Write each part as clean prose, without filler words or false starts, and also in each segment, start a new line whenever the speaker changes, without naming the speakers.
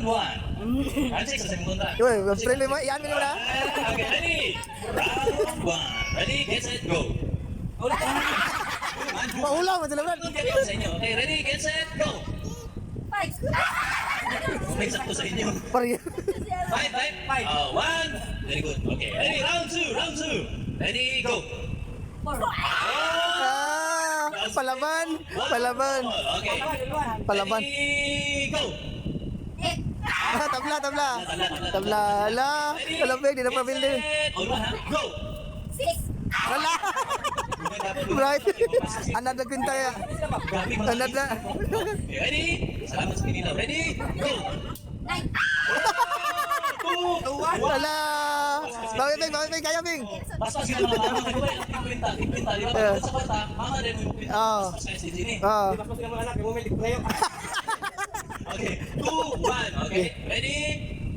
Round 1. Round 6 sa imong kontra.
Uy, friendly mo, iyan mo na.
Okay, ready? Round 1. Ready, get set, go. Ulit. One, two,
Paulaw man sila, Brad.
sa inyo. Okay, ready, get set, go.
Five.
May sakto sa inyo.
Pare.
Five, five? Five. Oh, one. Very good. Okay, ready, round two, round two. Ready, go.
Four.
Oh,
Ah, palaban, palaban.
Okay.
Palaban.
Ready, go.
Eight.
Ah, tabla, tabla. Tabla, ala.
Ready,
Kalabig, di na
get
pabildi.
set. Oh, one, ha? Go.
Six.
Wala. Right. Anad na kwinta ya.
Grabe, mga
Anad na.
Okay, ready? Salamat sa pinila. Ready? Go!
Nine.
Two, one.
Wala. Bawi, Bing, bawi, Bing, kaya, Bing.
Basta sila mga mama, di ba? Yung kwenta, yung kwenta, di ba?
Eh.
Sa kwarta, mama din mo yung kwenta.
Oo.
Basta sa SDG ni.
Ah.
Okay, two, one. Okay, ready?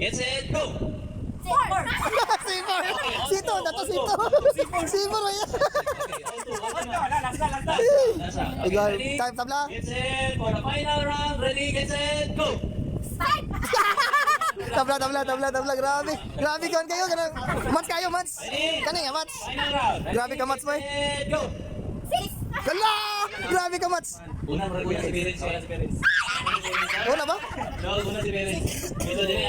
Get set, go!
Four.
Sipor. Sito, dato sito. Sipor ba yan?
Okay, all two, all two. Last round. Okay,
Ikaw,
ready?
time tabla.
Get set for the final round. Ready, get set, go!
Five.
Tabla, tabla, tabla, tabla. Grabe. Grabe kaon kayo. Kanang mats kayo, mats. Kani nga, mats.
Final round. Ready,
Grabe ka, mats,
get
boy.
set, go!
Six.
Gala! Grabe ka, mats.
Una, una si Beres. Una si Beres.
Wala ba?
No, una si Beres. Ito din.